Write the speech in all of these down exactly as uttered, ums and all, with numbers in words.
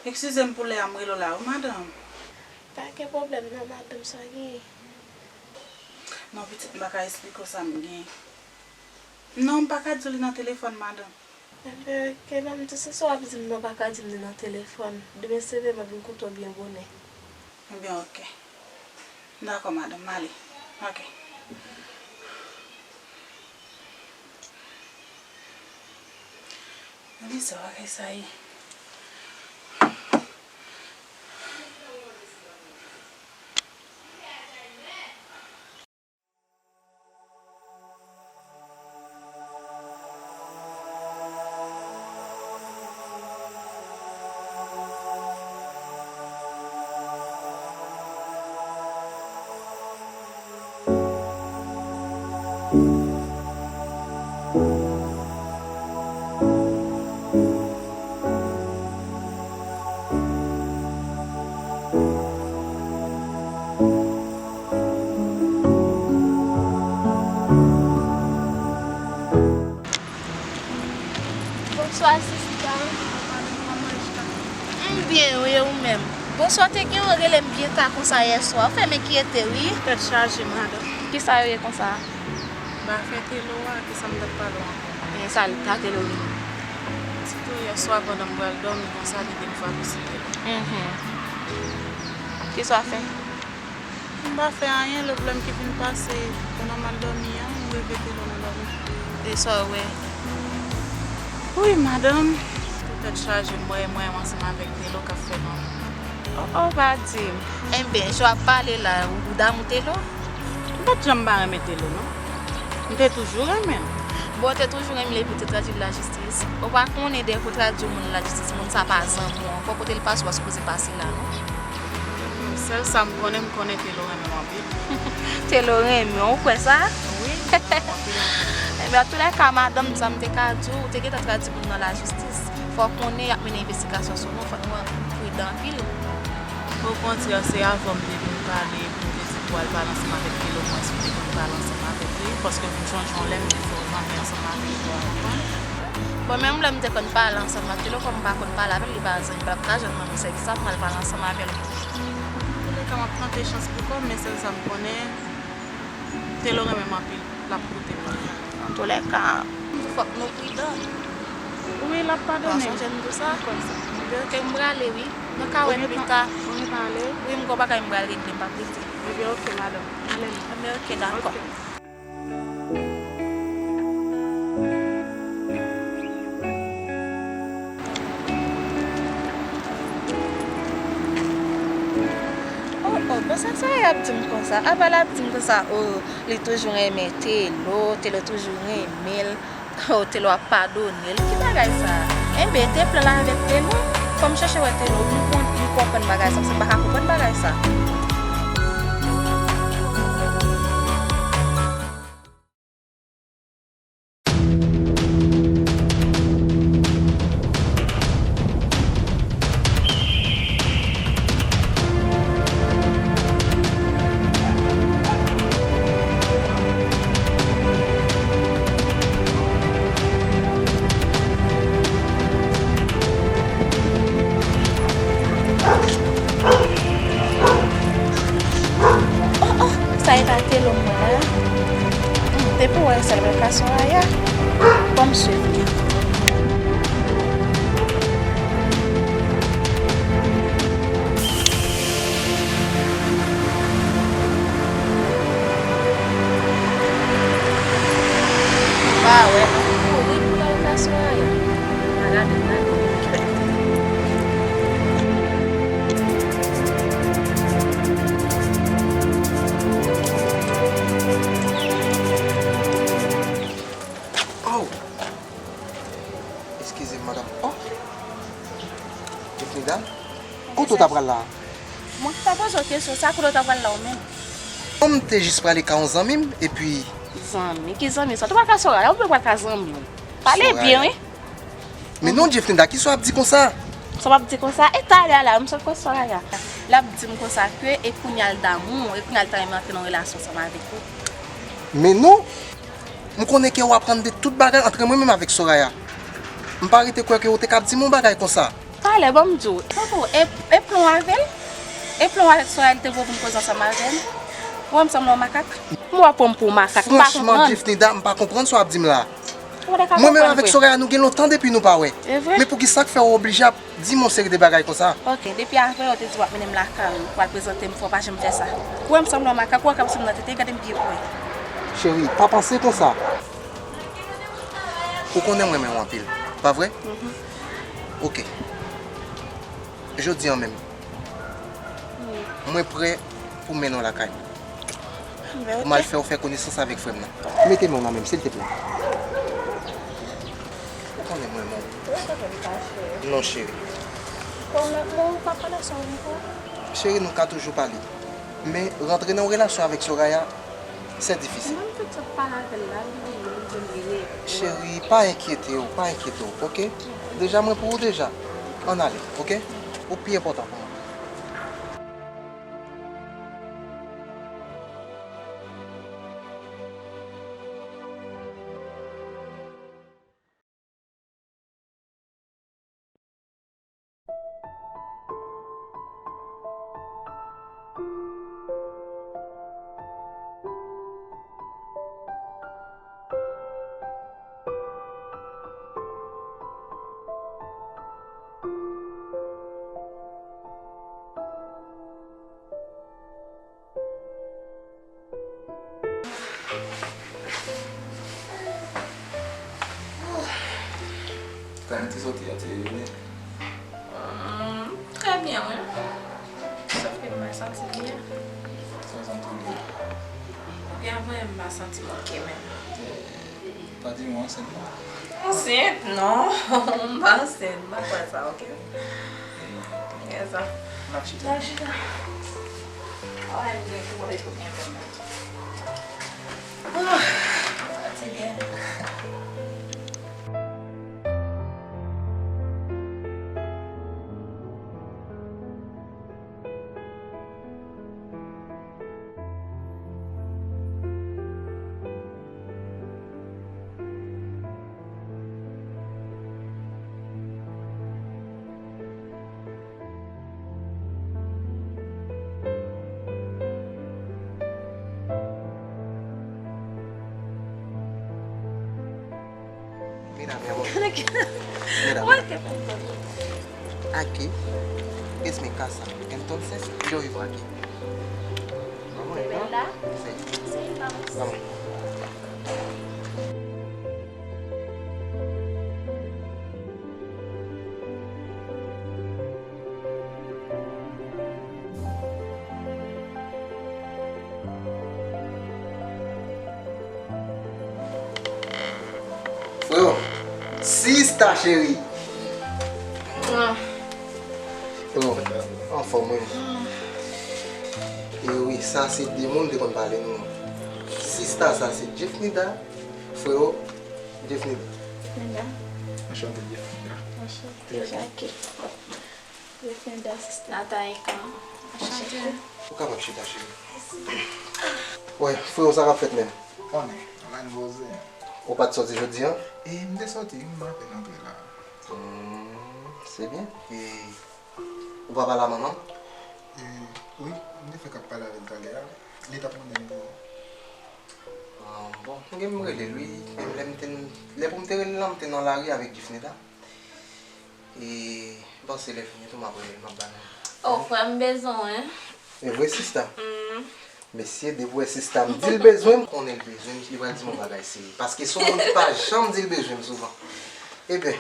Eskize m pou lè a m rele w la, wi, madanm. Pa gen pwoblèm non, madanm, sa genyen? Non, pitit, m pa ka esplike w sa m genyen. Non, m pa ka di w li nan telefòn, madanm. Enben, oke, ban m di, se sa w ap di m nan, w pa ka di m li nan telefòn. Demen se demen, m ap vin koute w byen bonè. Enben, oke. Dakò, madanm, m ale. Oke. Gade sa, bagay sa ye. Bonswa, sista. M byen, wi, e ou menm? Bonswa, te gen yon rele m byen ta konsa yè swa. Ou fè m enkyete, wi. Tèt chaje, madanm. Kisa yo ye konsa? Ba fè Telo a, kisa m t ap pale w ankò? E sa l ta Telo ye? Ti tou yè swa pandan m pral dòmi konsa, li te m frape sou Telo. Mhm. Kisa w fè? M pa fè anyen, lè pwoblèm ki vin pase pandan m al dòmi an, m reve Telo nan dòmi. E sa w wè? Wi, madanm. Tou tèt chaje, m wè mwen ansanm avèk Telo k ap fè nou. O, o, pa di m. Enben, jan w ap pale la, ou damou Telo? M pa t janm pa renmen Telo, non. M te toujou renmen l. Bon, w te toujou renmen l epi w te tradui l lajistis. Ou pa konnen dèyè pou tradui yon moun lajistis, moun sa pa zanmi w ankò, kote l pase w pa sipoze pase la, non. Sèl sa m konnen, m konnen Telo renmen m anpil. Telo renmen w, ou kwè sa? Wi, anpil, anpil. Enben, antoulèka, madanm, sa m te ka di w, ou te gentan tradui moun nan lajistis. Fò w konnen y ap mennen envestigasyon sou nou, fòk nou pridan anpil. Okontrè, se avè w m te vin pale, epi m te di pou w al pale ansanm avèk Telo, mwen si w te konn pale ansanm avèk li, paske m sonje yon lè m te fè w zanmi ansanm avèk li, w konprann? Bon, menm lè m te konn pale ansanm ak Telo, kòm m pa konn pale avè l, li pa zanmi, m pa t ka jwenn nan mesaj sa pou m al pale ansanm avè l. Antoulèka, m ap tante chans pou kò m, men sèl sa m konnen, Telo renmen m anpil, l ap koute m. Antoulèka, fòk nou pridan. Wi, l ap padone m. Ou sonje m di w sa? Oke, m prale, wi. Nou ka wè pita. Ou gentan ale? Wi, m gen yon bagay m pral regle, m p ap rete. Ebyen, oke, madanm. Ale non. Ebyen, oke, dakò. Oke. Oh, oh, bon, sa Soraya ap di m konsa? Apa l ap di m konsa? Oh, li toujou renmen Telo, Telo toujou renmen l. Oh, Telo ap padone l. Ki bagay sa? Enben, te plan l avèk Telo. Fò m chèche wè Telo. M kon-, m konprann bagay sa, paske m pa ka konprann bagay sa. Oh, oh, sa e pa Telo m wè la? Hmm, depi w wè sèl mwen ka Soraya. Ban m swiv li. Pa wè, ann kouri pou l al ka Soraya. Pa gade l, gade l. Oh! Eskize m, madanm. Oh! Jefnida, kote w ta pral la? Mwen ki ta poze w kesyon sa, kote w ta pral la ou menm? Bon, m te jis prale ka yon zanmi m, epi. Zanmi? Ki zanmi sa? Ou te pral ka Soraya oubyen w pral ka zanmi w? Pale byen, wi. Men non, Jefnida, kisa w ap di konsa? Sa w ap di konsa? E talè a la, m sot kwè Soraya. L ap di m konsa ke e kounye a l damou, e kounye a l ta renmen antre nan relasyon ansanm avèk ou. Men non, m konnen ke w aprann de tout bagay antre mwen menm avèk Soraya. M pa rete kwè ke w te kab di m yon bagay konsa. Talè, ban m di w. Koko, e, e plan w avè l? E plan w avèk Soraya li te voye pou m koze ansanm avè l? Ou wè m sanble yon makak? M wè w pran m pou yon makak, m pa konprann. Franchman, Jeffnida, m pa konprann sa w ap di m la. Ou pa ta ka konprann vre. Mwen menm avèk Soraya, nou gen lontan depi nou pa wè. E vre? Men poukisa k fè w oblije ap di m yon seri de bagay konsa? Ok, depi avè w te di w ap mennen m lakay ou, pou al prezante m, fò w pa janm fè sa. Ou wè m sanble yon makak, ou wè k ap sou m nan tete, gade m byen pou wè. Cheri, pa panse konsa. Ou konnen m renmen w anpil, pa vre? Mhm. Ok. Jodi a menm, mwen prè pou m mennen w lakay mwen. Pou m al fè w fè konesans avèk frè m nan. Mete men w nan men m, silteplè. Ou konnen m renmen w. Non, cheri. Cheri, nou ka toujou pale. Men rantre nan yon relasyon avèk Soraya, c'est difficile. Mwen tout sa pale avè l la, li vini, li vini, li vini. Cheri, pa enkyete w, pa enkyete w, ok? Deja mwen pou ou deja. Ann ale, ok? Ou pi enpòtan pou mwen. Kòman te soti a, te byen? Hmm, trè byen, wi. Sòf ke m pa santi m byen. Sa w santi w byen? Byen vre, m pa santi m oke menm. Pa di m ou ansent non. Ansent? Non, m pa ansent. M pa kwè sa, oke? Gade sa. N ap chita. N ap chita. Ay, m gen pou mwen tou byen fè mal. Ah, fatige. Mira, mi amor. Mira, mira. Aquí es mi casa. Entonces, yo vivo aquí. Vamos, ¿no? ¿De verdad? Sí. Sí, vamos. Vamos. Freo, sista cheri. Ah. Freo, anfòm wi. E wi, sa se de moun te konn pale nou. Sista sa se Jeffnida, freo Jeffnida. Jeffnida. Anchante, Jeffnida. Anchante, Jacques. Jeffnida, sista. Nathan Ekan. Anchante. Ou kapab chita, cheri. Wè, freo, sa k ap fèt menm? Konnen, ann poze. Ou pa t sòti jodi a? E, m te sòti, m apèn antre la. Hmm, se byen. E, ou pa pale a manman? E, wi, m te fèk ap pale avè l talè a. Li t ap mande m pou ou. Ah, bon, m gen m rele l, wi. Menm lè m te, lè pou m te rele l lan, m te nan lari avèk Jeffnida. E, m panse lè fini tou, m ap rele l, m ap ba nou. Oh, frè m bezwen w, wi. E vre, sista? Mm. Mesye, depi w wè sista m di l bezwen m, konnen l bezwen m, li pral di m yon bagay serye. Paske se yon moun ki pa janm di l bezwen m souvan. Ebyen,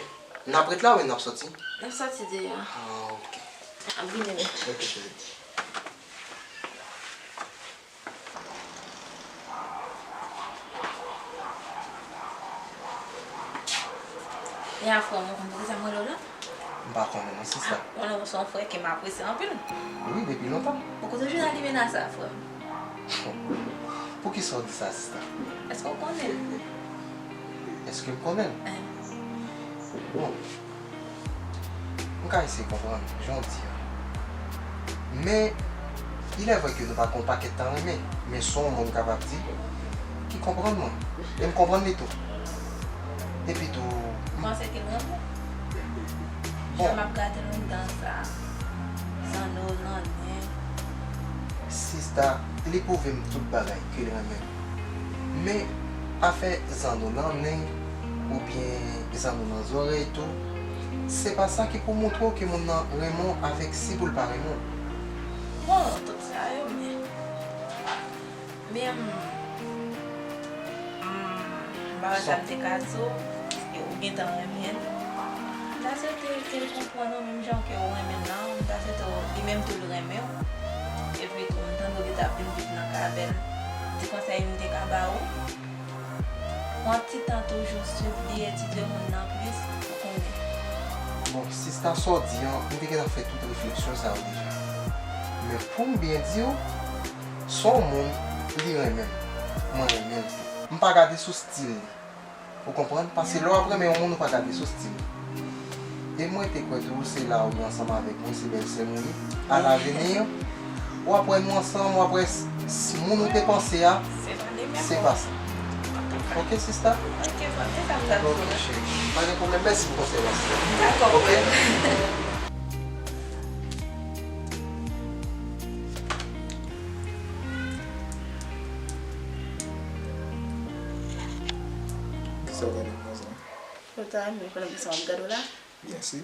n ap ret la oubyen n ap sòti? N ap sòti deyò. Ah, ok. N ap vini, wi. Ok, cheri. E a frè m, ou konn poukisa m rele w la? M pa konnen non, sista. Ah, konnen w se yon frè ke m apresye anpil. Wi, depi lontan. Ou konn toujou nan limena sa, frè m. Poukisa w di sa, sista? Èske w konnen l? Èske m konnen l? Eh. Bon, m ka eseye konprann jan w di a. Men, il est vrai ke nou pa gen yon pakèt tan renmen, men se yon moun m kapab di ki konprann mwen. E m konprann li tou. Epi tou, m panse ke l renmen w. Jan m ap gade l anndan sa, zanno nan nen. Sista, li pwouve m tout bagay ke l renmen m. Men, afè zanno nan nen, oubyen zanno nan zòrèy tou, se pa sa ki pou montre w ke moun nan renmen w avèk si pou l pa renmen w. Bon, tout sa yo, men. Men, m, m pa wè sa m te ka di w, e ou gentan renmen l. M ta swete ke l konprann ou menm jan ke ou renmen l lan, m ta swete w, li menm tou l renmen w. Epi tou, m tande w gentan ap vin viv nan kay avè l. Ti konsèy m te ka ba ou, pran ti tan toujou swiv li, etidye moun nan plis, ou konnen. Bon, sista, sa w di an, m te gentan fè tout refleksyon sa yo deja. Men pou m byen di w, s on moun, li renmen m, mwen renmen l tou. M pa gade sou stil li. Ou konprann? Paske lè w ap renmen yon moun, ou pa gade sou stil li. E mwen te kwè tou, se la ou ye ansanm avèk mwen, se bèlsè m ou ye. Alavni, w ap wè nou ansanm, w ap wè s- s- moun ou te panse a, se pa sa. Ok, sista? Ok, cheri. Pa gen pwoblèm. Mèsi pou konsèy la, sista. Ok? Kisa w gade m nan zòn? Yo ta renmen konnen kisa m ap gade w la. Byen si.